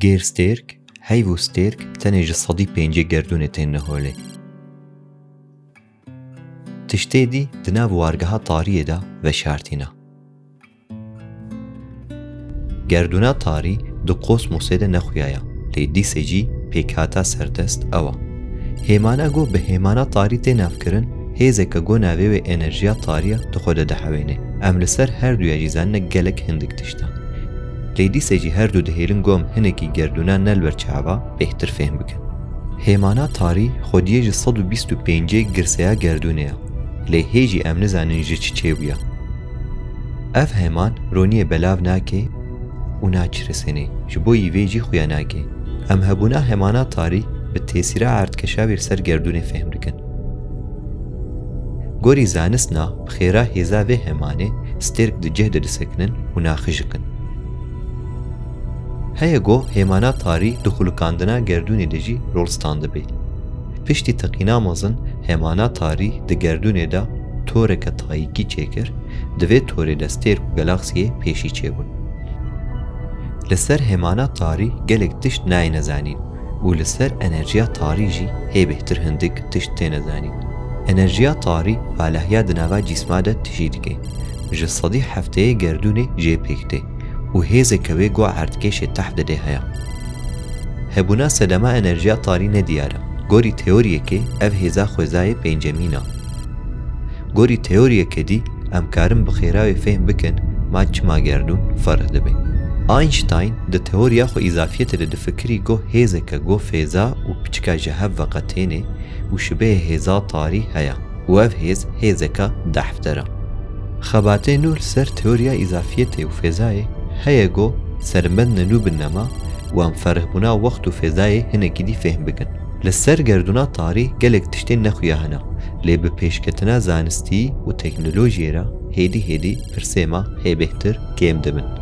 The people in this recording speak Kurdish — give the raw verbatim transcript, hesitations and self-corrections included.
Gêr stêrk, heyv û stêrk tenê ji sedî pêncê gerdûnê tên holê. Tiştê dî di nav wargeha tariyê de veşartîne. Gerdûna tarî di kosmosê de nexuya ye, lê dîsê jî pêkhata serdest ew e. Hêmana ku bi hêmana tarî tê navkirin, hêzeke ku navê wê enerjiya tarî ye, di xwe de dihewêne. Em li ser her duya jî zanine gelek hindik tişt e. Lê dîsê jî her du dihêlin ku em hinekî gerdûna ne li ber çava bêhtir fêhm bikin. Hêmana tarî xwediyê ji sed û bîst û pêncê girseya gerdûnê ye. Lê hê jî em nizanin ji çi çêbûye. Ev heman roniyê belav nake û naçirisênê, ji bo yî vê jî xuya nake. Em hebûna hemana tarî bi têsîra erdkeşa wê li ser gerdûnê fêhm dikin. Gorî zanistna, bi xêra hêza vê hemanê stêrk di cih de disekinin û naxijikin. Heye ku hêmana tarî di xulikandina gerdûnê de jî rol standibê. Piştî teqîna mezin hêmana tarî di gerdûnê de toreke tayîkî çêkir, di vê torê de stêrk û galaksiyê pêşî çêbûn. Li ser hêmana tarî gelek tişt nayêne zanîn û li ser enerjiya tarî jî hê bêhtir hindik tişt têne zanîn. Enerjiya tarî valahiya di nava cîsma de tijî dike. Ji sedî hefteyê gerdûnê jê pêk tê û hêzeke wê ku erdkêşê tehf dide heye. Hebûna sedema enerjiya tarî ne diyar e. Gorî teoriyekê ev hêza xwezayê pêncemîn e. Gorî teoriyeke dî em karin bi xêra wê fêhm bikin ma çima gerdûn ferh dibe. Einstein di teoriya xwe îzafiyetê de difikirî ku hêzeke ku fêza û piçika ji hev veqetêne û şibehê hêza tarî heye û ev hêz hêzeke dehfdar e. Xebatê nû li ser teoriya îzafiyetê û fêzayê heye ku sermendine nû binne me û em ferhbûna wext û fêzayê hinekî dî fêhm bikin. Li ser gerdûna tarî gelek tiştên nexuya hene, lê bi pêşketina zanistî û teknolojiyê re hêdî hêdî pirsê me hê bêhtir kêm dibin.